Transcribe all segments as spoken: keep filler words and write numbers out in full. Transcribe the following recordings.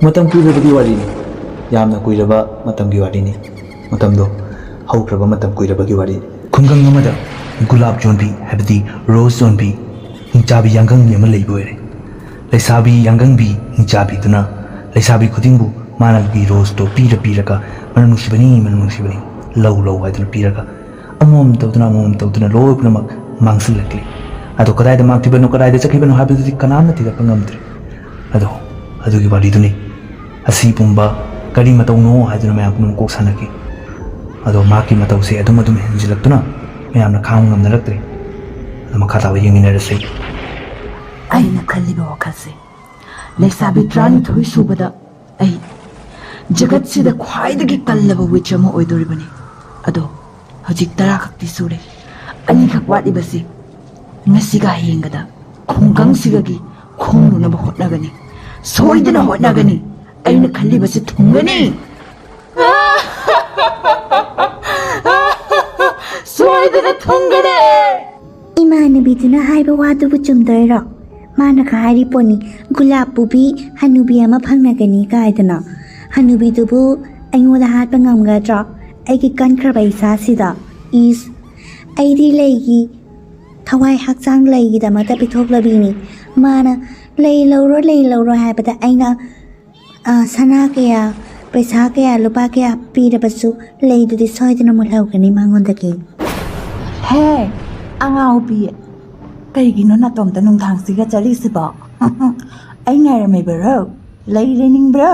ꯃꯇꯝ ꯀꯨꯏꯔꯕꯒꯤ ꯋꯥꯔꯤꯅꯤ꯫ ꯌꯥꯝꯅ ꯀꯨꯏꯔꯕ ꯃꯇꯝꯒꯤ ꯋꯥꯔꯤꯅꯤ꯫ ꯃꯇꯝꯗꯣ ꯍꯧꯈ꯭ꯔꯕ ꯃꯇꯝ ꯀꯨꯏꯔꯕꯒꯤ ꯋꯥꯔꯤꯅꯤ꯫ ꯈꯨꯡꯒꯪ ꯑꯃꯗ ꯒꯨꯂꯥꯞ ꯌꯣꯟꯕꯤ, ꯍꯥꯏꯕꯗꯤ ꯔꯣꯁ ꯌꯣꯟꯕꯤ, ꯍꯤꯡꯆꯥꯕꯤ ꯌꯥꯡꯒꯪꯕꯤ ꯑꯃ ꯂꯩꯕ ꯑꯣꯏꯔꯦ꯫ ꯂꯩꯁꯥꯕꯤ ꯌꯥꯡꯒꯪꯕꯤ ꯍꯤꯡꯆꯥꯕꯤꯗꯨꯅ ꯂꯩꯁꯥꯕꯤ ꯈꯨꯗꯤꯡꯕꯨ ꯃꯥꯅꯒꯤ ꯔꯣꯁꯇꯣ ꯄꯤꯔ ꯄꯤꯔꯒ, "ꯃꯅꯝ ꯅꯨꯡꯁꯤꯕꯅꯤ, ꯃꯅꯝ ꯅꯨꯡꯁꯤꯕꯅꯤ, ꯂꯧ, ꯂꯧ" ꯍꯥꯏꯗꯨꯅ ꯄꯤꯔꯒ, ꯑꯃꯃꯝ ꯇꯧꯗꯨꯅ, ꯑꯃꯃꯝ ꯇꯧꯗꯨꯅ ꯂꯣꯏ ꯄꯨꯝꯅꯃꯛ ꯃꯥꯡꯁꯤꯜꯂꯛꯂꯤ꯫ ꯑꯗꯣ ꯀꯗꯥꯏꯗ ꯃꯥꯡꯈꯤꯕꯅꯣ, ꯀꯗꯥꯏꯗ ꯆꯠꯈꯤꯕꯅꯣ ꯍꯥꯏꯕꯗꯨꯗꯤ ꯀꯅꯥꯝꯅ ꯊꯤꯒꯠꯄ ꯉꯝꯗ꯭ꯔꯦ꯫ ꯑꯗꯣ ꯑꯗꯨꯒꯤ ꯋꯥꯔꯤꯗꯨꯅꯤ꯫ ꯑꯁꯤ ꯄꯨꯝꯕ ꯀꯔꯤ ꯃꯇꯧꯅꯣ ꯍꯥꯏꯗꯨꯅ ꯃꯌꯥꯝ ꯄꯨꯝꯅꯃꯛ ꯀꯣꯛ ꯁꯥꯟꯅꯈꯤ꯫ ꯑꯗꯣ ꯃꯍꯥꯛꯀꯤ ꯃꯇꯧꯁꯦ ꯑꯗꯨꯝ ꯑꯗꯨꯝ ꯍꯦꯟꯖꯤꯜꯂꯛꯇꯨꯅ ꯃꯌꯥꯝꯅ ꯈꯥꯡꯕ ꯉꯝꯅꯔꯛꯇ꯭ꯔꯦ꯫ ꯑꯗꯣ ꯃꯈꯥ ꯇꯥꯕ ꯌꯦꯡꯃꯤꯟꯅꯔꯁꯤ꯫ ꯑꯩꯅ ꯈꯜꯂꯤꯕ ꯋꯥꯈꯜꯁꯦ, ꯂꯩꯁꯥꯕꯤ ꯇꯔꯥꯅꯤꯊꯣꯏ ꯁꯨꯕꯗ ꯑꯩ ꯖꯒꯠꯁꯤꯗ ꯈ꯭ꯋꯥꯏꯗꯒꯤ ꯀꯜꯂꯕ ꯋꯤꯆ ꯑꯃ ꯑꯣꯏꯗꯣꯔꯤꯕꯅꯤ꯫ ꯑꯗꯣ ꯍꯧꯖꯤꯛ ꯇꯔꯥ ꯈꯛꯇꯤ ꯁꯨꯔꯦ꯫ ꯑꯅꯤꯈꯛ ꯋꯥꯠꯂꯤꯕꯁꯤ ꯉꯁꯤꯒ ꯍꯌꯦꯡꯒꯗ ꯈꯨꯡꯒꯪꯁꯤꯒꯒꯤ ꯈꯣꯡꯅꯅꯕ ꯍꯣꯠꯅꯒꯅꯤ꯫ ꯁꯣꯏꯗꯅ ꯍꯣꯠꯅꯒꯅꯤ꯫ ꯑꯩꯅ ꯈꯜꯂꯤꯕꯁꯤ ꯊꯨꯡꯒꯅꯤ꯫ ꯁꯣꯏꯗꯅ ꯊꯨꯡꯒꯅꯤ꯫ ꯏꯃꯥꯟꯅꯕꯤꯗꯨꯅ ꯍꯥꯏꯕ ꯋꯥꯗꯨꯕꯨ ꯆꯨꯝꯗꯣꯏꯔꯣ? ꯃꯥꯅꯒ ꯍꯥꯏꯔꯤ ꯄꯣꯠꯅꯤ, "ꯒꯨꯂꯥꯞ ꯄꯨꯕꯤ ꯍꯅꯨꯕꯤ ꯑꯃ ꯐꯪꯅꯒꯅꯤ" ꯀꯥꯏꯗꯅ꯫ ꯍꯅꯨꯕꯤꯗꯨꯕꯨ ꯑꯩꯉꯣꯟꯗ ꯍꯥꯠꯄ ꯉꯝꯒꯗ꯭ꯔꯣ? ꯑꯩꯒꯤ ꯀꯟꯈ꯭ꯔꯕ ꯏꯁꯥꯁꯤꯗ꯫ ꯏꯁ, ꯑꯩꯗꯤ ꯂꯩꯒꯤ ꯊꯋꯥꯏ ꯍꯛꯆꯥꯡ ꯂꯩꯒꯤꯗꯃꯛꯇ ꯄꯤꯊꯣꯛꯂꯕꯤꯅꯤ꯫ ꯃꯥꯅ "ꯂꯩ ꯂꯧꯔꯣ, ꯂꯩ ꯂꯧꯔꯣ" ꯍꯥꯏꯕꯗ ꯑꯩꯅ ꯑ, ꯁꯅꯥ ꯀꯌꯥ, ꯄꯩꯁꯥ ꯀꯌꯥ, ꯂꯨꯄꯥ ꯀꯌꯥ ꯄꯤꯔꯕꯁꯨ ꯂꯩꯗꯨꯗꯤ ꯁꯣꯏꯗꯅ ꯃꯨꯜꯍꯧꯒꯅꯤ ꯃꯉꯣꯟꯗꯒꯤ꯫ ꯍꯦ, ꯑꯉꯥꯎꯕꯤ, ꯀꯩꯒꯤꯅꯣ ꯅꯇꯣꯝꯇ ꯅꯨꯡꯗꯥꯡꯁꯤꯒ ꯆꯠꯂꯤꯁꯤꯕꯣ? ꯑꯩ ꯉꯥꯏꯔꯝꯃꯤꯕꯔꯣ? ꯂꯩ ꯂꯩꯅꯤꯡꯕ꯭ꯔꯣ?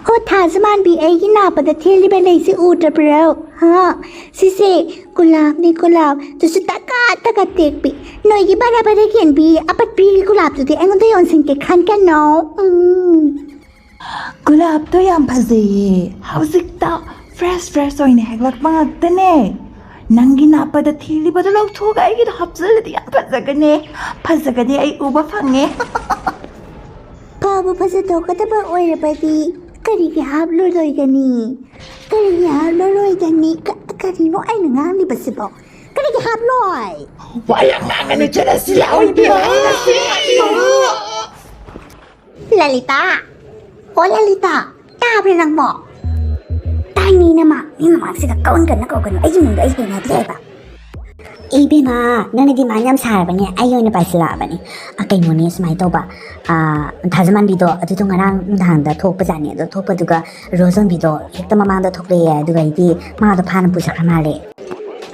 ꯍꯣ, ꯊꯥꯖꯃꯥꯟꯕꯤ, ꯑꯩꯒꯤ ꯅꯥꯄꯗ ꯊꯦꯜꯂꯤꯕ ꯂꯩꯁꯤ ꯎꯗ꯭ꯔꯕ꯭ꯔꯣ? ꯍꯥ? ꯁꯤꯁꯦ ꯒꯨꯂꯥꯞꯅꯤ, ꯒꯨꯂꯥꯞ꯫ ꯑꯗꯨꯁꯨ ꯇꯀꯥ ꯇꯀꯥ ꯇꯦꯛꯄꯤ꯫ ꯅꯣꯏꯒꯤ ꯕꯔꯥ ꯕꯔꯥ ꯀꯦꯟꯕꯤ ꯑꯄꯠꯄꯤꯒꯤ ꯒꯨꯂꯥꯞꯇꯨꯗꯤ ꯑꯩꯉꯣꯟꯗ ꯌꯣꯟꯁꯤꯟꯒꯦ ꯈꯟꯒꯅꯣ꯫ ꯎꯝ꯫ ꯒꯨꯂꯥꯞꯇꯣ ꯌꯥꯝ ꯐꯖꯩꯌꯦ꯫ ꯍꯧꯖꯤꯛꯇ ꯐ꯭ꯔꯦꯁ ꯐ꯭ꯔꯦꯁ ꯑꯣꯏꯅ ꯍꯦꯛꯂꯛꯄ ꯉꯥꯛꯇꯅꯦ꯫ ꯅꯪꯒꯤ ꯅꯥꯄꯗ ꯊꯤꯜꯂꯤꯕꯗꯣ ꯂꯧꯊꯣꯛꯑꯒ ꯑꯩꯒꯤꯗꯣ ꯍꯥꯞꯆꯤꯜꯂꯗꯤ ꯌꯥꯝ ꯐꯖꯒꯅꯤ꯫ ꯐꯖꯒꯅꯤ, ꯑꯩ ꯎꯕ ꯐꯪꯉꯦ꯫ ꯐꯕꯨ ꯐꯖꯊꯣꯛꯀꯗꯕ ꯑꯣꯏꯔꯕꯗꯤ ꯀꯔꯤꯒꯤ ꯍꯥꯞꯂꯔꯣꯏꯒꯅꯤ? ꯀꯔꯤꯒꯤ ꯍꯥꯞꯂꯔꯣꯏꯒꯅꯤ? ꯀ-, ꯀꯔꯤꯅꯣ ꯑꯩꯅ ꯉꯥꯡꯂꯤꯕꯁꯤꯕꯣ? ꯀꯔꯤꯒꯤ ꯍꯥꯞꯂꯣꯏ? ꯋꯥ ꯌꯥꯝ ꯉꯥꯡꯒꯅꯨ, ꯆꯠꯂꯁꯤ ꯂꯥꯛꯑꯣ, ꯏꯕꯦꯝꯃ, ꯆꯠꯂꯁꯤ꯫ ꯂꯂꯤꯇꯥ, ꯑꯣ ꯂꯂꯤꯇꯥ, ꯇꯥꯕ꯭ꯔꯥ ꯅꯪꯕꯣ? ꯇꯥꯏꯅꯤ ꯅꯃ, ꯃꯤ ꯃꯃꯥꯡꯁꯤꯗ ꯀꯧꯟ ꯀꯟꯅ ꯀꯧꯒꯅꯨ, ꯑꯩꯒꯤ ꯃꯤꯡꯗꯣ ꯑꯩ ꯍꯩꯅꯗꯦ ꯍꯥꯏꯕ꯫ ꯑꯦ ꯏꯕꯦꯝꯃ, ꯅꯪꯅ ꯗꯤꯃꯥꯟ ꯌꯥꯝ ꯁꯥꯔꯕꯅꯦ, ꯑꯩ ꯑꯣꯏꯅ ꯄꯥꯏꯁꯤꯜꯂꯛꯑꯕꯅꯦ꯫ ꯑ, ꯀꯩꯅꯣꯅꯦ, ꯁꯨꯃꯥꯏꯅ ꯇꯧꯕ, ꯑ, ꯊꯥꯖꯃꯥꯟꯕꯤꯗꯣ ꯑꯗꯨꯗꯣ ꯉꯔꯥꯡ ꯅꯨꯡꯗꯥꯡꯗ ꯊꯣꯛꯄꯖꯥꯠꯅꯦ꯫ ꯑꯗꯣ ꯊꯣꯛꯄꯗꯨꯒ ꯔꯣꯁ ꯌꯣꯟꯕꯤꯗꯣ ꯍꯦꯛꯇ ꯃꯃꯥꯡꯗ ꯊꯣꯛꯂꯛꯑꯦ꯫ ꯑꯗꯨꯒ ꯑꯩꯗꯤ ꯃꯥꯗꯣ ꯐꯥꯅ ꯄꯨꯖꯈ꯭ꯔ ꯃꯥꯜꯂꯦ꯫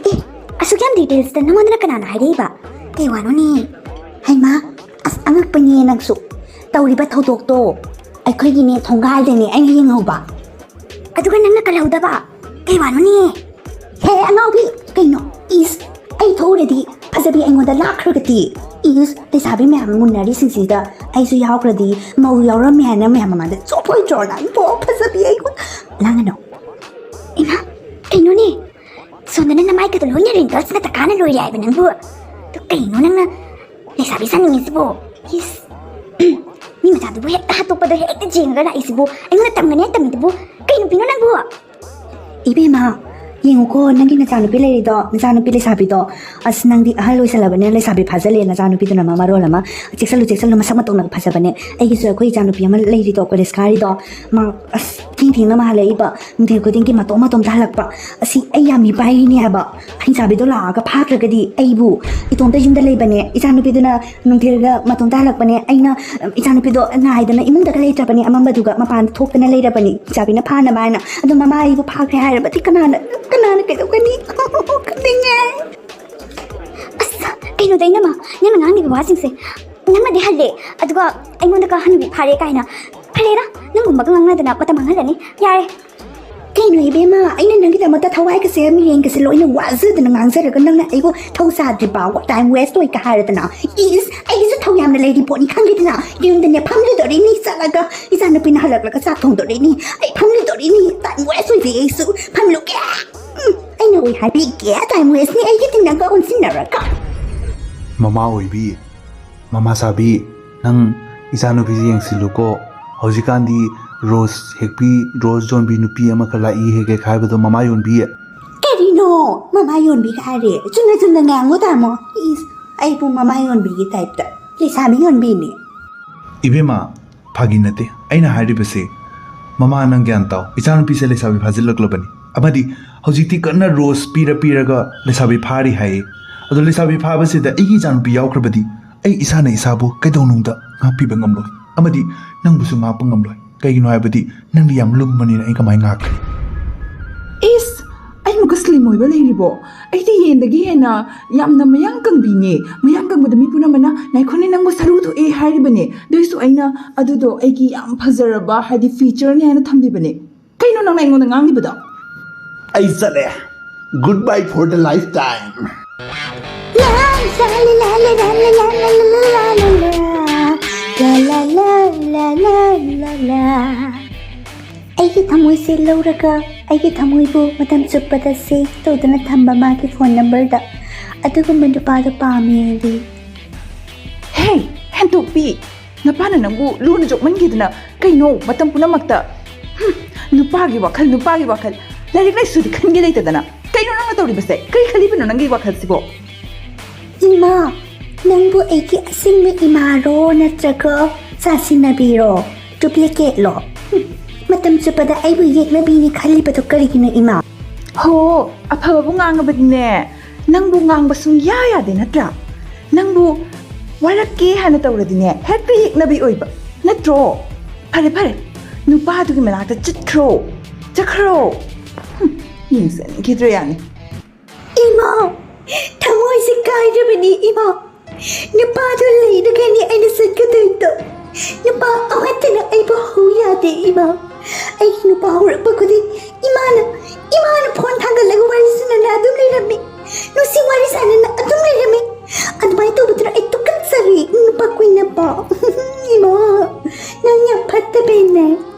ꯑꯦ, ꯑꯁꯨꯛ ꯌꯥꯝ ꯗꯤꯇꯦꯜꯁꯇ ꯅꯪꯉꯣꯟꯗꯅ ꯀꯅꯥꯅ ꯍꯥꯏꯔꯛꯏꯕ? ꯀꯩ ꯋꯥꯅꯣꯅꯦ? ꯍꯩꯃꯥ, ꯑꯁ, ꯑꯉꯛꯄꯅꯦ ꯅꯪꯁꯨ꯫ ꯇꯧꯔꯤꯕ ꯊꯧꯗꯣꯛꯇꯣ ꯑꯩꯈꯣꯏꯒꯤꯅꯦ ꯊꯣꯡꯒꯥꯜꯗꯅꯦ ꯑꯩꯅ ꯌꯦꯡꯍꯧꯕ꯫ ꯑꯗꯨꯒ ꯅꯪꯅ ꯀꯜꯍꯧꯗꯕ? ꯀꯩ ꯋꯥꯅꯣꯅꯦ? ꯍꯦ ꯑꯉꯥꯎꯕꯤ, ꯀꯩꯅꯣ? ꯏꯁ, ꯑꯩ ꯊꯣꯛꯎꯔꯗꯤ ꯐꯖꯕꯤ ꯑꯩꯉꯣꯟꯗ ꯂꯥꯛꯈ꯭ꯔꯒꯗꯤ? ꯏꯁ, ꯂꯩꯁꯥꯕꯤ ꯃꯌꯥꯝ ꯃꯨꯟꯅꯔꯤꯁꯤꯡꯁꯤꯗ ꯑꯩꯁꯨ ꯌꯥꯎꯈ꯭ꯔꯗꯤ ꯃꯧ ꯌꯥꯎꯔꯝꯃꯦ ꯍꯥꯏꯅ ꯃꯌꯥꯝ ꯃꯃꯥꯡꯗ ꯆꯣꯞꯄꯣꯏꯗ꯭ꯔꯣ ꯅꯪꯕꯣ? ꯐꯖꯕꯤ ꯑꯩꯉꯣꯟꯗ ꯂꯥꯡꯒꯅꯨ꯫ ꯏꯃꯥ, ꯀꯩꯅꯣꯅꯦ? ꯁꯣꯝꯗꯅ ꯅꯃꯥꯏꯒꯗꯣ ꯂꯣꯏꯅ ꯔꯤꯡꯀꯜꯁꯅ ꯇꯛꯈꯥꯏꯅ ꯂꯣꯏꯔꯦ ꯍꯥꯏꯕ ꯅꯪꯕꯨ꯫ ꯑꯗꯨ ꯀꯩꯅꯣ ꯅꯪꯅ ꯂꯩꯁꯥꯕꯤ ꯁꯥꯅꯤꯡꯉꯤꯁꯤꯕꯣ? ꯏꯁ, ꯃꯤ ꯃꯆꯥꯗꯨꯕꯨ ꯍꯦꯛꯇ ꯍꯥꯠꯇꯣꯛꯄꯗꯣ ꯍꯦꯛꯇ ꯌꯦꯡꯉꯒ ꯂꯥꯛꯏꯁꯤꯕꯨ, ꯑꯩꯉꯣꯟꯗ ꯇꯝꯒꯅꯤ ꯍꯥꯏꯅ ꯇꯝꯃꯤꯗꯨꯕꯨ ꯀꯩ ꯅꯨꯄꯤꯅꯣ ꯅꯪꯕꯨ? ꯏꯕꯦꯝꯃ, ꯌꯦꯡꯉꯨꯀꯣ, ꯅꯪꯒꯤ ꯅꯆꯥꯅꯨꯄꯤ ꯂꯩꯔꯤꯗꯣ, ꯅꯆꯥꯅꯨꯄꯤ ꯂꯩꯁꯥꯕꯤꯗꯣ, ꯑꯁ, ꯅꯪꯗꯤ ꯑꯍꯜ ꯑꯣꯏꯁꯜꯂꯕꯅꯤꯅ ꯂꯩꯁꯥꯕꯤ ꯐꯥꯖꯜꯂꯦ꯫ ꯅꯆꯥꯅꯨꯄꯤꯗꯨꯅ ꯑꯃ ꯃꯔꯣꯜ ꯑꯃ꯫ ꯆꯦꯛꯁꯜꯂꯨ, ꯆꯦꯛꯁꯜꯂꯨ, ꯃꯁꯛ ꯃꯇꯧꯅꯒ ꯐꯖꯕꯅꯦ꯫ ꯑꯩꯒꯤꯁꯨ ꯑꯩꯈꯣꯏ ꯏꯆꯥꯅꯨꯄꯤ ꯑꯃ ꯂꯩꯔꯤꯗꯣ, ꯀꯣꯂꯦꯖ ꯀꯥꯔꯤꯗꯣ, ꯃꯥ, ꯑꯁ, ꯊꯦꯡ ꯊꯦꯡꯅ ꯑꯃ ꯍꯜꯂꯛꯏꯕ, ꯅꯨꯡꯊꯤꯜ ꯈꯨꯗꯤꯡꯒꯤ ꯃꯇꯣꯝ ꯃꯇꯣꯝꯇ ꯍꯜꯂꯛꯄ꯫ ꯑꯁꯤ ꯑꯩ ꯌꯥꯝ ꯃꯤꯄꯥꯏꯔꯤꯅꯦ ꯍꯥꯏꯕ꯫ ꯍꯤꯡꯆꯥꯕꯤꯗꯣ ꯂꯥꯛꯑꯒ ꯐꯥꯈ꯭ꯔꯒꯗꯤ ꯑꯩꯕꯨ ꯏꯇꯣꯝꯇ ꯌꯨꯝꯗ ꯂꯩꯕꯅꯦ꯫ ꯏꯆꯥꯅꯨꯄꯤꯗꯨꯅ ꯅꯨꯡꯊꯤꯜꯗ ꯃꯇꯣꯝꯇ ꯍꯜꯂꯛꯄꯅꯦ꯫ ꯑꯩꯅ, ꯎꯝ, ꯏꯆꯥꯅꯨꯄꯤꯗꯣ ꯉꯥꯏꯗꯅ ꯏꯃꯨꯡꯗꯒ ꯂꯩꯇ꯭ꯔꯕꯅꯦ꯫ ꯑꯃꯝꯕꯗꯨꯒ ꯃꯄꯥꯟꯗ ꯊꯣꯛꯇꯅ ꯂꯩꯔꯕꯅꯤ, ꯍꯤꯡꯆꯥꯕꯤꯅ ꯐꯥꯅꯕ ꯍꯥꯏꯅ꯫ ꯑꯗꯣ ꯃꯃꯥ ꯑꯩꯕꯨ ꯐꯥꯈ꯭ꯔꯦ ꯍꯥꯏꯔꯕꯗꯤ ꯀꯅꯥꯅ, ꯀꯅꯥꯅ ꯀꯩꯗꯧꯒꯅꯤ? ꯀꯞꯅꯤꯡꯉꯦ꯫ ꯑꯁ, ꯀꯩꯅꯣꯗ ꯏꯅꯝꯃ, ꯅꯪꯅ ꯉꯥꯡꯉꯤꯕ ꯋꯥꯁꯤꯡꯁꯦ, ꯅꯪꯅꯗꯤ ꯍꯜꯂꯦ, ꯑꯗꯨꯒ ꯑꯩꯉꯣꯟꯗꯒ ꯍꯅꯨꯕꯤ ꯐꯥꯔꯦ ꯀꯥꯏꯅ꯫ ꯐꯔꯦꯗ, ꯅꯪꯒꯨꯝꯕꯒ ꯉꯥꯡꯅꯗꯅ ꯃꯇꯝ ꯃꯥꯡꯍꯜꯂꯅꯤ꯫ ꯌꯥꯔꯦ꯫ ꯀꯩꯅꯣ ꯏꯕꯦꯝꯃ, ꯑꯩꯅ ꯅꯪꯒꯤꯗꯃꯛꯇ ꯊꯋꯥꯏꯒꯁꯦ, ꯃꯤꯔꯦꯟꯒꯁꯦ ꯂꯣꯏꯅ ꯋꯥꯖꯗꯅ ꯉꯥꯡꯖꯔꯒ ꯅꯪꯅ ꯑꯩꯕꯨ ꯊꯧ ꯁꯥꯗ꯭ꯔꯤ ꯐꯥꯎꯕ ꯇꯥꯏꯝ ꯋꯦꯁ ꯑꯣꯏ ꯀ ꯍꯥꯏꯔꯗꯅ꯫ ꯏꯁ, ꯑꯩꯒꯤꯁꯨ ꯊꯧ ꯌꯥꯝꯅ ꯂꯩꯔꯤ ꯄꯣꯠꯅꯤ ꯈꯪꯒꯦꯗꯅ꯫ ꯌꯨꯝꯗꯅꯦ ꯐꯝꯂꯨꯗꯣꯔꯤꯅꯤ ꯆꯠꯂꯒ, ꯏꯆꯥꯅꯨꯄꯤꯅ ꯍꯜꯂꯛꯂꯒ ꯆꯥꯛ ꯊꯣꯡꯗꯣꯔꯤꯅꯤ꯫ ꯑꯩ ꯐꯝꯂꯨꯗꯣꯔꯤꯅꯤ꯫ ꯇꯥꯏꯝ ꯋꯦꯁ ꯑꯣꯏꯔꯦ ꯑꯩꯁꯨ꯫ ꯐꯝꯂꯨꯒꯦ꯫ ꯎꯝ, ꯑꯩꯅ ꯑꯣꯏ ꯍꯥꯏꯕꯤꯒꯦ, ꯇꯥꯏꯝ ꯋꯦꯁꯅꯤ ꯑꯩꯒꯤ ꯇꯤꯡꯅꯒ ꯑꯣꯟꯁꯤꯟꯅꯔꯒ꯫ ꯃꯃꯥ ꯑꯣꯏꯕꯤ, ꯃꯃꯥ ꯁꯥꯕꯤ, ꯅꯪ ꯏꯆꯥꯅꯨꯄꯤꯁꯦ ꯌꯦꯡꯁꯤꯜꯂꯨꯀꯣ꯫ ꯍꯧꯖꯤꯛꯀꯥꯟꯗꯤ ꯔꯣꯁ ꯍꯦꯛꯄꯤ, ꯔꯣꯁ ꯌꯣꯟꯕꯤ ꯅꯨꯄꯤ ꯑꯃꯈꯛ ꯂꯥꯛꯏ ꯍꯦꯛ ꯍꯦꯛ ꯍꯥꯏꯕꯗꯣ, ꯃꯃꯥ ꯌꯣꯟꯕꯤ꯫ ꯀꯔꯤꯅꯣ? ꯃꯃꯥ ꯌꯣꯟꯕꯤꯒ ꯍꯥꯏꯔꯦ? ꯆꯨꯝꯅ ꯆꯨꯝꯅ ꯉꯥꯡꯉꯨ ꯇꯥꯃꯣ꯫ ꯏꯁ, ꯑꯩꯕꯨ ꯃꯃꯥ ꯌꯣꯟꯕꯤꯒꯤ ꯇꯥꯏꯞꯇ꯫ ꯂꯩꯁꯥꯕꯤ ꯌꯣꯟꯕꯤꯅꯤ꯫ ꯏꯕꯦꯝꯃ, ꯐꯥꯒꯤ ꯅꯠꯇꯦ ꯑꯩꯅ ꯍꯥꯏꯔꯤꯕꯁꯦ꯫ ꯃꯃꯥ, ꯅꯪ ꯒ꯭ꯌꯥꯟ ꯇꯥꯎ, ꯏꯆꯥꯅꯨꯄꯤꯁꯦ ꯂꯩꯁꯥꯕꯤ ꯐꯥꯖꯤꯜꯂꯛꯂꯕꯅꯤ꯫ ꯑꯃꯗꯤ ꯍꯧꯖꯤꯛꯇꯤ ꯀꯟꯅ ꯔꯣꯁ ꯄꯤꯔ ꯄꯤꯔꯒ ꯂꯩꯁꯥꯕꯤ ꯐꯥꯔꯤ ꯍꯥꯏꯌꯦ꯫ ꯑꯗꯣ ꯂꯩꯁꯥꯕꯤ ꯐꯥꯕꯁꯤꯗ ꯑꯩꯒꯤ ꯏꯆꯥꯅꯨꯄꯤ ꯌꯥꯎꯈ꯭ꯔꯕꯗꯤ ꯑꯩ ꯏꯁꯥꯅ ꯏꯁꯥꯕꯨ ꯀꯩꯗꯧꯅꯨꯡꯗ ꯉꯥꯛꯄꯤꯕ ꯉꯝꯂꯣꯏ, ꯑꯃꯗꯤ ꯅꯪꯕꯨꯁꯨ ꯉꯥꯛꯄ ꯉꯝꯂꯣꯏ꯫ ꯀꯩꯒꯤꯅꯣ ꯍꯥꯏꯕꯗꯤ ꯅꯪꯗꯤ ꯌꯥꯝ ꯂꯨꯝꯕꯅꯤꯅ ꯑꯩ ꯀꯃꯥꯏꯅ ꯉꯥꯛꯀꯅꯤ? ꯏꯁ, ꯑꯩ ꯑꯃꯨꯛꯀ ꯁ꯭ꯂꯤꯝ ꯑꯣꯏꯕ ꯂꯩꯔꯤꯕꯣ? ꯑꯩꯗꯤ ꯌꯦꯟꯗꯒꯤ ꯍꯦꯟꯅ ꯌꯥꯝꯅ ꯃꯌꯥꯡ ꯀꯪꯕꯤꯅꯦ꯫ ꯃꯌꯥꯡ ꯀꯪꯕꯗ ꯃꯤ ꯄꯨꯝꯅꯃꯛꯅ "ꯉꯥꯏꯈꯣꯅꯦ, ꯅꯪꯕꯨ ꯁꯔꯨ ꯊꯣꯛꯑꯦ" ꯍꯥꯏꯔꯤꯕꯅꯦ꯫ ꯑꯗꯨꯏꯁꯨ ꯑꯩꯅ ꯑꯗꯨꯗꯣ ꯑꯩꯒꯤ ꯌꯥꯝ ꯐꯖꯔꯕ, ꯍꯥꯏꯗꯤ, ꯐꯤꯆꯔꯅꯤ ꯍꯥꯏꯅ ꯊꯝꯕꯤꯕꯅꯦ꯫ ꯀꯩꯅꯣ ꯅꯪꯅ ꯑꯩꯉꯣꯟꯗ ꯉꯥꯡꯂꯤꯕꯗꯣ? ꯑꯩ ꯆꯠꯂꯦ꯫ Goodbye for the lifetime. ꯑꯩꯒꯤ ꯊꯃꯣꯏꯁꯦ ꯂꯧꯔꯒ ꯑꯩꯒꯤ ꯊꯃꯣꯏꯕꯨ ꯃꯇꯝ ꯆꯨꯞꯄꯗ ꯁꯦꯚ ꯇꯧꯗꯨꯅ ꯊꯝꯕ ꯃꯥꯒꯤ ꯐꯣꯟ ꯅꯝꯕꯔꯗ ꯑꯗꯨꯒꯨꯝꯕ ꯅꯨꯄꯥꯗꯣ ꯄꯥꯝꯃꯦ ꯑꯩꯗꯤ꯫ ꯍꯦ, ꯍꯦꯟꯗꯣꯛꯄꯤ! ꯅꯄꯥꯅ ꯅꯪꯕꯨ ꯂꯨꯅ ꯆꯣꯛꯃꯟꯈꯤꯗꯅ ꯀꯩꯅꯣ ꯃꯇꯝ ꯄꯨꯝꯅꯃꯛꯇ? ꯍꯨꯝ, ꯅꯨꯄꯥꯒꯤ ꯋꯥꯈꯜ, ꯅꯨꯄꯥꯒꯤ ꯋꯥꯈꯜ꯫ ꯂꯥꯏꯔꯤꯛ ꯂꯥꯏꯁꯨꯗꯤ ꯈꯟꯒꯦ ꯂꯩꯇꯗꯅ꯫ ꯀꯩꯅꯣ ꯅꯪꯅ ꯇꯧꯔꯤꯕꯁꯦ? ꯀꯔꯤ ꯈꯜꯂꯤꯕꯅꯣ ꯅꯪꯒꯤ ꯋꯥꯈꯜꯁꯤꯕꯣ? ꯏꯃꯥ, ꯅꯪꯕꯨ ꯑꯩꯒꯤ ꯑꯁꯦꯡꯕ ꯏꯃꯥꯔꯣ ꯅꯠꯇ꯭ꯔꯒ ꯆꯥꯁꯤꯟꯅꯕꯤꯔꯣ? ꯗꯨꯄ꯭ꯂꯤꯀꯦꯠꯂꯣ? ꯍꯨꯝ, ꯃꯇꯝ ꯆꯨꯞꯄꯗ ꯑꯩꯕꯨ ꯌꯦꯛꯅꯕꯤꯅꯤ ꯈꯜꯂꯤꯕꯗꯣ ꯀꯔꯤꯒꯤꯅꯣ ꯏꯃꯥ? ꯍꯣ, ꯑꯐꯕꯕꯨ ꯉꯥꯡꯉꯕꯗꯤꯅꯦ, ꯅꯪꯕꯨ ꯉꯥꯡꯕ ꯁꯨꯡꯌꯥ ꯌꯥꯗꯦ ꯅꯠꯇ꯭ꯔꯥ? ꯅꯪꯕꯨ ꯋꯥꯔꯛꯀꯦ ꯍꯥꯏꯅ ꯇꯧꯔꯗꯤꯅꯦ, ꯍꯦꯛꯇ ꯌꯦꯛꯅꯕꯤ ꯑꯣꯏꯕ ꯅꯠꯇ꯭ꯔꯣ? ꯐꯔꯦ, ꯐꯔꯦ, ꯅꯨꯄꯥꯗꯨꯒꯤ ꯃꯅꯥꯛꯇ ꯆꯠꯈ꯭ꯔꯣ, ꯆꯠꯈ꯭ꯔꯣ꯫ ꯍꯨꯝ, ꯌꯦꯡꯁꯤꯟꯈꯤꯗ꯭ꯔꯦ ꯌꯥꯅꯤ꯫ ꯏꯃꯥ, ꯊꯃꯣꯏꯁꯦ ꯀꯥꯏꯔꯕꯅꯤ ꯏꯃꯥ꯫ ꯅꯨꯄꯥꯗꯨ ꯂꯩꯔꯒꯅꯤ ꯑꯩꯅ ꯆꯠꯀꯗꯣꯏꯗꯣ꯫ ꯅꯨꯄꯥ ꯑꯃꯠꯇꯅ ꯑꯩꯕꯨ ꯍꯧ ꯌꯥꯗꯦ ꯏꯃꯥ꯫ ꯑꯩꯒꯤ ꯅꯨꯄꯥ ꯍꯧꯔꯛꯄ ꯈꯨꯗꯤꯡ ꯏꯃꯥꯅ, ꯏꯃꯥꯅ ꯐꯣꯟ ꯊꯥꯡꯒꯠꯂꯒ ꯋꯥꯔꯤ ꯁꯥꯟꯅꯅ ꯑꯗꯨꯝ ꯂꯩꯔꯝꯃꯤ꯫ ꯅꯨꯡꯁꯤ ꯋꯥꯔꯤ ꯁꯥꯟꯅꯅ ꯑꯗꯨꯝ ꯂꯩꯔꯝꯃꯤ꯫ ꯑꯗꯨꯃꯥꯏꯅ ꯇꯧꯕꯗꯨꯅ ꯑꯩ ꯇꯨꯀꯠꯆꯔꯤ ꯅꯨꯄꯥ ꯀꯣꯏꯅꯕ꯫ ꯏꯃꯥ, ꯅꯪ ꯌꯥꯝ ꯐꯠꯇꯕꯩꯅꯦ꯫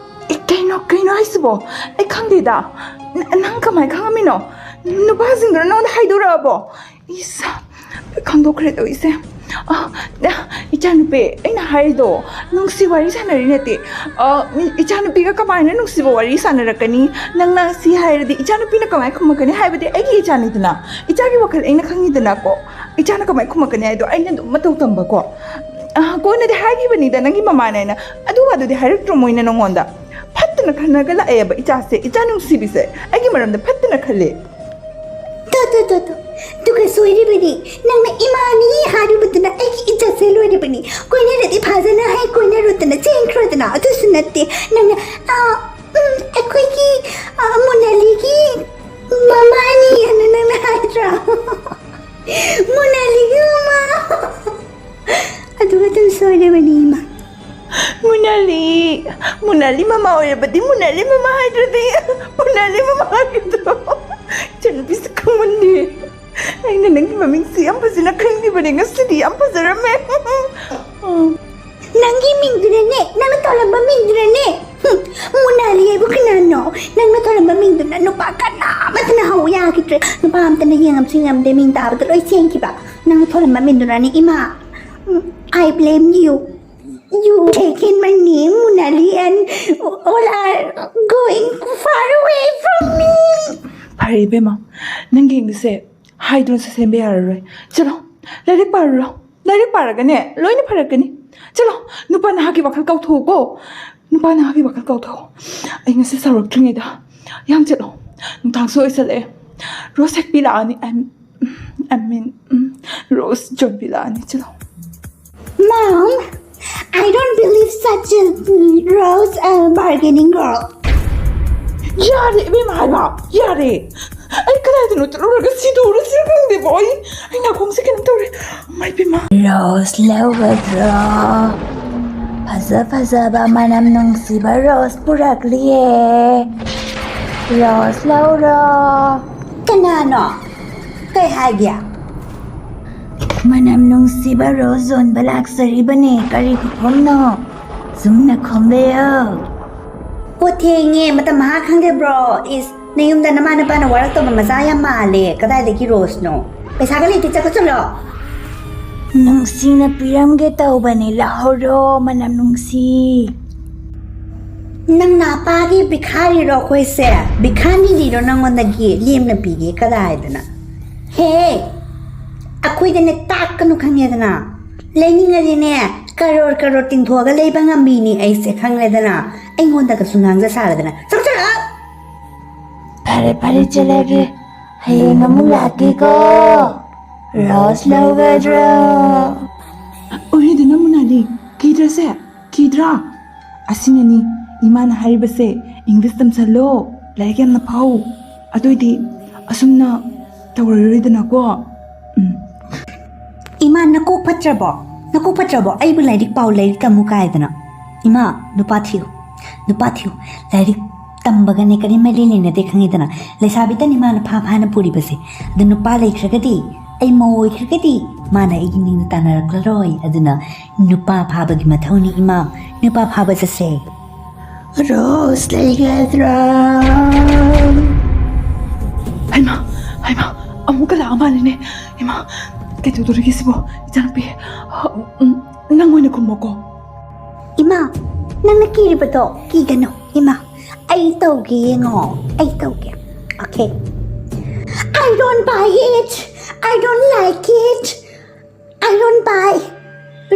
ꯑꯦ, ꯀꯩꯅꯣ, ꯀꯩꯅꯣ ꯍꯥꯏꯁꯤꯕꯣ? ꯑꯩ ꯈꯪꯗꯦꯗ꯫ ꯅ-, ꯅꯪ ꯀꯃꯥꯏꯅ ꯈꯪꯉꯝꯃꯤꯅꯣ? ꯅꯨꯄꯥꯁꯤꯡꯗꯨꯅ ꯅꯉꯣꯟꯗ ꯍꯥꯏꯗꯣꯔꯛꯑꯕꯣ? ꯏꯁ, ꯈꯪꯗꯣꯛꯈ꯭ꯔꯦ ꯇꯧꯔꯤꯁꯦ꯫ ꯑ, ꯏꯆꯥꯅꯨꯄꯤ, ꯑꯩꯅ ꯍꯥꯏꯔꯤꯗꯣ ꯅꯨꯡꯁꯤ ꯋꯥꯔꯤ ꯁꯥꯟꯅꯔꯤ ꯅꯠꯇꯦ꯫ ꯑ, ꯏꯆꯥꯅꯨꯄꯤꯒ ꯀꯃꯥꯏꯅ ꯅꯨꯡꯁꯤꯕ ꯋꯥꯔꯤ ꯁꯥꯟꯅꯔꯛꯀꯅꯤ? ꯅꯪꯅ ꯁꯤ ꯍꯥꯏꯔꯗꯤ ꯏꯆꯥꯅꯨꯄꯤꯅ ꯀꯃꯥꯏꯅ ꯈꯨꯝꯃꯛꯀꯅꯤ? ꯍꯥꯏꯕꯗꯤ ꯑꯩꯒꯤ ꯏꯆꯥꯅꯤꯗꯅ, ꯏꯆꯥꯒꯤ ꯋꯥꯈꯜ ꯑꯩꯅ ꯈꯪꯉꯤꯗꯅꯀꯣ꯫ ꯏꯆꯥꯅ ꯀꯃꯥꯏꯅ ꯈꯨꯝꯃꯛꯀꯅꯤ ꯍꯥꯏꯗꯣ ꯑꯩꯅ ꯑꯗꯨꯝ ꯃꯇꯧ ꯇꯝꯕꯀꯣ꯫ ꯑ, ꯀꯣꯟꯅꯗꯤ ꯍꯥꯏꯈꯤꯕꯅꯤꯗ ꯅꯪꯒꯤ ꯃꯃꯥꯅꯦꯅ꯫ ꯑꯗꯨꯒꯗꯨꯗꯤ ꯍꯥꯏꯔꯛꯇ꯭ꯔꯣ ꯃꯣꯏꯅ ꯅꯉꯣꯟꯗ? ꯐꯠꯇꯅ ꯈꯟꯅꯒ ꯂꯥꯛꯑꯦꯕ ꯏꯆꯥꯁꯦ, ꯏꯆꯥ ꯅꯨꯡꯁꯤꯕꯤꯁꯦ ꯑꯩꯒꯤ ꯃꯔꯝꯗ ꯐꯠꯇꯅ ꯈꯜꯂꯦ꯫ ꯇꯣ, ꯇꯣ, ꯇꯣ, ꯇꯣ꯫ ꯑꯗꯨꯒ ꯁꯣꯏꯔꯤꯕꯅꯤ꯫ ꯅꯪꯅ ꯏꯃꯥꯅꯤ ꯍꯥꯏꯔꯨꯕꯗꯨꯅ ꯑꯩꯒꯤ ꯏꯖꯠꯁꯦ ꯂꯣꯏꯔꯕꯅꯤ꯫ ꯀꯣꯏꯅꯔꯗꯤ ꯐꯖꯅ ꯍꯥꯏ ꯀꯣꯏꯅꯔꯨꯗꯅ ꯆꯦꯟꯈ꯭ꯔꯣꯗꯅ꯫ ꯑꯗꯨꯁꯨ ꯅꯠꯇꯦ꯫ ꯅꯪꯅ, ꯑ, ꯎꯝ, ꯑꯩꯈꯣꯏꯒꯤ, ꯑ, ꯃꯣꯅꯥꯂꯤꯒꯤ ꯃꯃꯥꯅꯤ ꯍꯥꯏꯅ ꯅꯪꯅ ꯍꯥꯏꯗ꯭ꯔꯥ? ꯃꯣꯅꯥꯂꯤꯒꯤ ꯃꯃꯥ꯫ ꯑꯗꯨꯒ ꯑꯗꯨꯝ ꯁꯣꯏꯔꯕꯅꯤ ꯏꯃꯥ꯫ ꯃꯣꯅꯥꯂꯤ, ꯃꯣꯅꯥꯂꯤ ꯃꯃꯥ ꯑꯣꯏꯔꯕꯗꯤ ꯃꯣꯅꯥꯂꯤ ꯃꯃꯥ ꯍꯥꯏꯗ꯭ꯔꯗꯤ ꯃꯣꯅꯥꯂꯤ ꯃꯃꯥ ꯍꯥꯏꯒꯗ꯭ꯔꯣ? ꯏꯆꯟꯅꯨꯄꯤꯁꯦ ꯈꯪꯃꯟꯗꯦ꯫ ꯑꯩꯅ ꯅꯪꯒꯤ ꯃꯃꯤꯡꯁꯤ ꯌꯥꯝ ꯐꯖꯅ ꯈꯪꯂꯤꯕꯅꯦ, ꯉꯁꯤꯗꯤ ꯌꯥꯝ ꯐꯖꯔꯝꯃꯦ꯫ ꯎꯝ꯫ ꯅꯪꯒꯤ ꯃꯤꯡꯗꯨꯅꯅꯦ, ꯅꯪꯅ ꯊꯣꯜꯂꯝꯕ ꯃꯤꯡꯗꯨꯅꯅꯦ꯫ ꯍꯨꯝ, ꯃꯣꯅꯥꯂꯤ ꯍꯥꯏꯕꯨ ꯀꯅꯥꯅꯣ? ꯅꯪꯅ ꯊꯣꯜꯂꯝꯕ ꯃꯤꯡꯗꯨꯅ ꯅꯨꯄꯥ ꯀꯅꯥ ꯑꯃꯠꯇꯅ ꯍꯧ ꯌꯥꯈꯤꯗ꯭ꯔꯦ꯫ ꯅꯨꯄꯥ ꯑꯝꯇꯅ ꯌꯦꯡꯉꯝꯁꯨ ꯌꯦꯡꯉꯝꯗꯦ, ꯃꯤꯡ ꯇꯥꯕꯗ ꯂꯣꯏ ꯆꯦꯟꯈꯤꯕ꯫ ꯅꯪꯅ ꯊꯣꯜꯂꯝꯕ ꯃꯤꯡꯗꯨꯅꯅꯦ ꯏꯃꯥ꯫ ꯎꯝ, I blame you. You taken my name, Monali, and all are going far away from me. ꯐꯔꯦ ꯏꯕꯦꯝꯃ, ꯅꯪꯒꯤ ꯏꯪꯂꯤꯁꯁꯦ ꯍꯥꯏꯗꯨꯅꯁꯨ ꯁꯦꯝꯕ ꯌꯥꯔꯔꯣꯏ꯫ ꯆꯠꯂꯣ, ꯂꯥꯏꯔꯤꯛ ꯄꯥꯔꯨꯔꯣ꯫ ꯂꯥꯏꯔꯤꯛ ꯄꯥꯔꯒꯅꯦ ꯂꯣꯏꯅ ꯐꯔꯛꯀꯅꯤ꯫ ꯆꯠꯂꯣ, ꯅꯨꯄꯥ ꯅꯍꯥꯛꯀꯤ ꯋꯥꯈꯜ ꯀꯥꯎꯊꯣꯛꯎꯀꯣ꯫ ꯅꯨꯄꯥ ꯅꯍꯥꯛꯀꯤ ꯋꯥꯈꯜ ꯀꯥꯎꯊꯣꯛꯎ꯫ ꯑꯩ ꯉꯁꯤ ꯁꯥꯎꯔꯛꯇ꯭ꯔꯤꯉꯩꯗ ꯌꯥꯝ ꯆꯠꯂꯣ꯫ ꯅꯨꯡꯗꯥꯡꯁꯨ ꯑꯣꯏꯁꯜꯂꯛꯑꯦ꯫ ꯔꯣꯁ ꯍꯦꯛꯄꯤ ꯂꯥꯛꯑꯅꯤ꯫ I, I mean, ꯎꯝ, ꯔꯣꯁ ꯌꯣꯟꯕꯤ ꯂꯥꯛꯑꯅꯤ꯫ ꯆꯠꯂꯣ꯫ Mom, I don't believe such a rose, uh, bargaining girl. ꯌꯥꯔꯦ ꯏꯕꯦꯝꯃ ꯍꯥꯏꯕ, ꯌꯥꯔꯦ꯫ ꯑꯩ ꯀꯗꯥꯏꯗꯅꯣ ꯆꯠꯂꯨꯔꯒ ꯁꯤꯗꯣꯔꯁꯤꯔ ꯈꯪꯗꯦꯕꯣ꯫ ꯑꯩ, ꯑꯩ ꯅꯥꯀꯣꯡꯁꯦ ꯀꯩꯅꯣꯝ ꯇꯧꯔꯦ꯫ ꯃꯥꯏ ꯄꯦꯝꯃ꯫ ꯔꯣꯁ ꯂꯧꯒꯗ꯭ꯔꯣ? ꯐꯖ ꯐꯖꯕ ꯃꯅꯝ ꯅꯨꯡꯁꯤꯕ ꯔꯣꯁ ꯄꯨꯔꯛꯂꯤꯌꯦ꯫ ꯔꯣꯁ ꯂꯧꯔꯣ꯫ ꯀꯅꯥꯅꯣ? ꯀꯩ ꯍꯥꯏꯒꯦ? ꯃꯅꯝ ꯅꯨꯡꯁꯤꯕ ꯔꯣꯁ ꯌꯣꯟꯕ ꯂꯥꯛꯆꯔꯤꯕꯅꯦ꯫ ꯀꯔꯤ ꯈꯨꯈꯨꯝꯅꯣ? ꯆꯨꯝꯅ ꯈꯨꯝꯕꯤꯌꯨ꯫ ꯑꯣ, ꯊꯦꯡꯉꯦ, ꯃꯇꯝ ꯃꯍꯥ ꯈꯪꯗꯕ꯭ꯔꯣ? ꯏꯁ, ꯅꯌꯨꯝꯗ ꯅꯃꯥ ꯅꯄꯥꯅ ꯋꯥꯔꯛꯇꯧꯕ ꯃꯆꯥ ꯌꯥꯝ ꯃꯥꯜꯂꯦ꯫ ꯀꯗꯥꯏꯗꯒꯤ ꯔꯣꯁꯅꯣ? ꯄꯩꯁꯥꯒ ꯂꯩꯇꯦ, ꯆꯠꯈꯣ ꯆꯠꯂꯣ꯫ ꯅꯨꯡꯁꯤꯅ ꯄꯤꯔꯝꯒꯦ ꯇꯧꯕꯅꯦ, ꯂꯧꯍꯧꯔꯣ, ꯃꯅꯝ ꯅꯨꯡꯁꯤ꯫ ꯅꯪ ꯅꯄꯥꯒꯤ ꯚꯤꯈꯥꯔꯤꯔꯣ ꯑꯩꯈꯣꯏꯁꯦ? ꯚꯤꯈꯥꯔꯤꯔꯣ ꯅꯪꯉꯣꯟꯗꯒꯤ ꯂꯦꯝꯅ ꯄꯤꯒꯦ ꯀꯗꯥꯏꯗꯅ? ꯍꯦ, ꯑꯩꯈꯣꯏꯗꯅꯦ ꯇꯥꯛꯀꯅꯨ ꯈꯪꯉꯦꯗꯅ꯫ ꯂꯩꯅꯤꯡꯉꯗꯤꯅꯦ, ꯀꯔꯣꯔ ꯀꯔꯣꯔ ꯇꯤꯡꯊꯣꯛꯑꯒ ꯂꯩꯕ ꯉꯝꯃꯤꯅꯤ ꯑꯩꯁꯦ, ꯈꯪꯂꯦꯗꯅ꯫ ꯑꯩꯉꯣꯟꯗꯒꯁꯨ ꯉꯥꯡꯖ ꯁꯥꯔꯗꯅ꯫ ꯆꯠꯂꯣ, ꯆꯠꯂꯣ! ꯐꯔꯦ, ꯐꯔꯦ, ꯆꯠꯂꯒꯦ꯫ ꯍꯌꯦꯡ ꯑꯃꯨꯛ ꯂꯥꯛꯀꯦꯀꯣ꯫ ꯔꯣꯁ ꯂꯧꯒꯗ꯭ꯔꯣ? ꯑꯣꯏꯔꯦꯗꯅ, ꯃꯣꯅꯥꯂꯤ, ꯀꯤꯗ꯭ꯔꯁꯦ? ꯀꯤꯗ꯭ꯔꯥ? ꯑꯁꯤꯅꯅꯤ ꯏꯃꯥꯅ ꯍꯥꯏꯔꯤꯕꯁꯦ, "English ꯇꯝꯁꯜꯂꯣ, ꯂꯥꯏꯔꯤꯛ ꯌꯥꯝꯅ ꯐꯥꯎ꯫ ꯑꯗꯨꯑꯣꯏꯗꯤ ꯑꯁꯨꯝꯅ ꯇꯧꯔꯔꯣꯏꯗꯅꯀꯣ꯫" ꯎꯝ꯫ ꯏꯃꯥ, ꯅꯀꯣꯛ ꯐꯠꯇ꯭ꯔꯕꯣ? ꯅꯀꯣꯛ ꯐꯠꯇ꯭ꯔꯕꯣ? ꯑꯩꯕꯨ ꯂꯥꯏꯔꯤꯛ ꯄꯥꯎ, ꯂꯥꯏꯔꯤꯛ ꯇꯝꯃꯨ ꯀꯥꯏꯗꯅ꯫ ꯏꯃꯥ, ꯅꯨꯄꯥ ꯊꯤꯌꯨ, ꯅꯨꯄꯥ ꯊꯤꯌꯨ꯫ ꯂꯥꯏꯔꯤꯛ ꯇꯝꯕꯒꯅꯦ ꯀꯔꯤꯝ ꯃꯔꯤ ꯂꯩꯅꯗꯦ, ꯈꯪꯉꯤꯗꯅ꯫ ꯂꯩꯁꯥꯕꯤꯇꯅꯤ ꯃꯥꯅ ꯐꯥ ꯐꯥꯅ ꯄꯨꯔꯤꯕꯁꯦ꯫ ꯑꯗꯨ ꯅꯨꯄꯥ ꯂꯩꯈ꯭ꯔꯒꯗꯤ, ꯑꯩ ꯃꯧ ꯑꯣꯏꯈ꯭ꯔꯒꯗꯤ, ꯃꯥꯅ ꯑꯩꯒꯤ ꯅꯤꯡꯗ ꯇꯥꯅꯔꯛꯂꯔꯣꯏ꯫ ꯑꯗꯨꯅ ꯅꯨꯄꯥ ꯐꯥꯕꯒꯤ ꯃꯊꯧꯅꯤ, ꯏꯃꯥ꯫ ꯅꯨꯄꯥ ꯐꯥꯕ ꯆꯠꯁꯦ꯫ ꯔꯣꯁ ꯂꯩꯒꯗ꯭ꯔꯥ? ꯍꯩꯃꯥ, ꯍꯩꯃꯥ, ꯑꯃꯨꯛꯀ ꯂꯥꯛꯑ ꯃꯥꯜꯂꯦꯅꯦ꯫ ꯏꯃꯥ, ꯀꯩꯗꯧꯗꯣꯔꯤꯒꯦ ꯁꯤꯕꯣ? ꯏꯆꯥꯅꯨꯄꯤ, ꯎꯝ, ꯅꯪ ꯑꯣꯏꯅ ꯈꯨꯝꯃꯣꯀꯣ꯫ ꯏꯃꯥ, ꯅꯪꯅ ꯀꯤꯔꯤꯕꯗꯣ ꯀꯤꯒꯅꯨ, ꯏꯃꯥ꯫ ꯑꯩ ꯇꯧꯒꯦ, ꯌꯦꯡꯉꯣ, ꯑꯩ ꯇꯧꯒꯦ꯫ Okay. I don't buy it. I don't like it. I don't buy.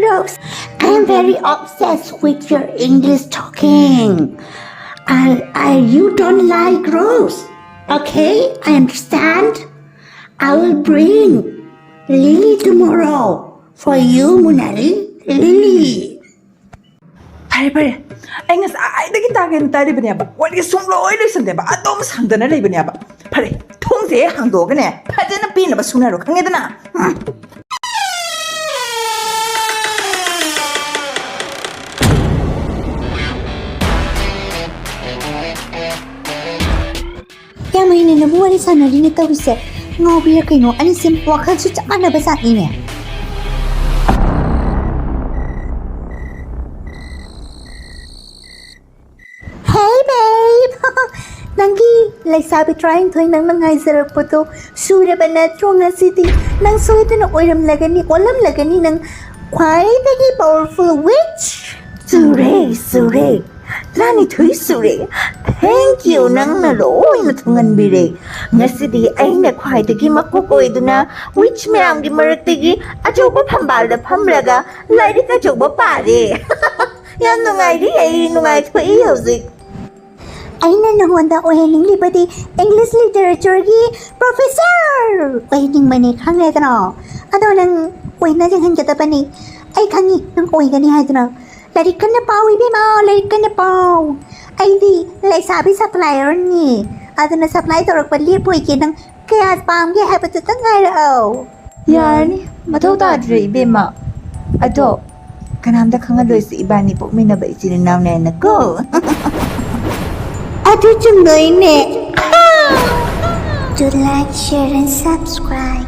Rose, I am very obsessed with your English talking. I, I, you don't like Rose. Okay, I understand. I will bring Lily tomorrow for you, Monali. Lily. ꯐꯔꯦ, ꯐꯔꯦ꯫ ꯑꯩ ꯉꯁꯥꯏꯗꯒꯤ ꯇꯥꯒꯦꯅ ꯇꯥꯔꯤꯕꯅꯦꯕ꯫ ꯋꯥꯔꯤ ꯁꯨꯡꯂꯣꯏ ꯂꯣꯏꯁꯟꯗꯦꯕ꯫ ꯑꯗꯨꯝ ꯁꯥꯡꯗꯅ ꯂꯩꯕꯅꯦꯕ꯫ ꯐꯔꯦ, ꯊꯣꯡꯁꯦ ꯍꯥꯡꯗꯣꯛꯑꯒꯅꯦ, ꯐꯖꯅ ꯄꯦꯟꯅꯕ ꯁꯨꯅꯔꯣ, ꯈꯪꯉꯦꯗꯅ? ꯎꯝ꯫ ꯌꯥꯝ ꯍꯩꯅꯅꯕ ꯋꯥꯔꯤ ꯁꯥꯟꯅꯔꯤꯅꯦ ꯇꯧꯔꯤꯁꯦ꯫ ꯉꯥꯎꯕꯤꯔ ꯀꯩꯅꯣ? ꯑꯅꯤꯁꯦ ꯋꯥꯈꯜꯁꯨ ꯆꯞ ꯃꯥꯟꯅꯕ ꯖꯥꯠꯅꯤꯅꯦ꯫ Hey babe! ꯅꯪꯒꯤ ꯂꯩꯁꯥꯕꯤ ꯇꯔꯥꯅꯤꯊꯣꯏ ꯅꯪꯅ ꯉꯥꯏꯖꯔꯛꯄꯗꯣ ꯁꯨꯔꯕ ꯅꯠꯇ꯭ꯔꯣ ꯉꯁꯤꯗꯤ? ꯅꯪ ꯁꯣꯏꯗꯅ ꯑꯣꯏꯔꯝꯂꯒꯅꯤ, ꯑꯣꯜꯂꯝꯂꯒꯅꯤ ꯅꯪ ꯈ꯭ꯋꯥꯏꯗꯒꯤ powerful witch꯫ ꯆꯨꯔꯦ, ꯆꯨꯔꯦ꯫ ꯇꯔꯥꯅꯤꯊꯣꯏ ꯁꯨꯔꯦ꯫ Thank you, ꯅꯪꯅ ꯂꯣꯏꯅ ꯊꯨꯡꯍꯟꯕꯤꯔꯦ꯫ ꯉꯁꯤꯗꯤ ꯑꯩꯅ ꯈ꯭ꯋꯥꯏꯗꯒꯤ ꯃꯀꯣꯛ ꯑꯣꯏꯗꯨꯅ witch ꯃꯌꯥꯝꯒꯤ ꯃꯔꯛꯇꯒꯤ ꯑꯆꯧꯕ ꯐꯝꯕꯥꯜꯗ ꯐꯝꯂꯒ ꯂꯥꯏꯔꯤꯛ ꯑꯆꯧꯕ ꯄꯥꯔꯦ꯫ ꯌꯥꯝ ꯅꯨꯡꯉꯥꯏꯔꯤ, ꯑꯩ ꯅꯨꯡꯉꯥꯏꯊꯣꯛꯏ ꯍꯧꯖꯤꯛ꯫ ꯑꯩꯅ ꯅꯉꯣꯟꯗ ꯑꯣꯏꯍꯟꯅꯤꯡꯂꯤꯕꯗꯤ English literature ꯒꯤ professor ꯑꯣꯏꯍꯟꯅꯤꯡꯕꯅꯤ, ꯈꯪꯉꯦꯗꯅ? ꯑꯗꯣ ꯅꯪ ꯑꯣꯏꯅ ꯌꯦꯡꯍꯟꯒꯗꯕꯅꯤ꯫ ꯑꯩ ꯈꯪꯉꯤ ꯅꯪ ꯑꯣꯏꯒꯅꯤ ꯍꯥꯏꯗꯅ꯫ ꯂꯥꯏꯔꯤꯛ ꯀꯟꯅ ꯄꯥꯎ ꯏꯕꯦꯝꯃ, ꯂꯥꯏꯔꯤꯛ ꯀꯟꯅ ꯄꯥꯎ꯫ ꯑꯩꯗꯤ ꯂꯩꯁꯥꯕꯤ supplier ꯅꯤ, ꯑꯗꯨꯅ supply ꯇꯧꯔꯛꯄ ꯂꯦꯞꯄꯣꯏꯒꯦ꯫ ꯅꯪ ꯀꯌꯥ ꯄꯥꯝꯒꯦ ꯍꯥꯏꯕꯗꯨꯇꯪ ꯍꯥꯏꯔꯛꯑꯣ꯫ ꯌꯥꯔꯅꯤ, ꯃꯊꯧ ꯇꯥꯗ꯭ꯔꯦ ꯏꯕꯦꯝꯃ꯫ ꯑꯗꯣ ꯀꯅꯥꯝꯇ ꯈꯪꯍꯜꯂꯣꯏꯁꯤ, ꯏꯕꯥꯅꯤ ꯄꯣꯛꯃꯤꯟꯅꯕ ꯏꯆꯤꯟ ꯏꯅꯥꯎꯅꯦꯅꯀꯣ꯫ ꯑꯗꯨ ꯆꯨꯝꯗꯣꯏꯅꯦ꯫ To like, share and subscribe.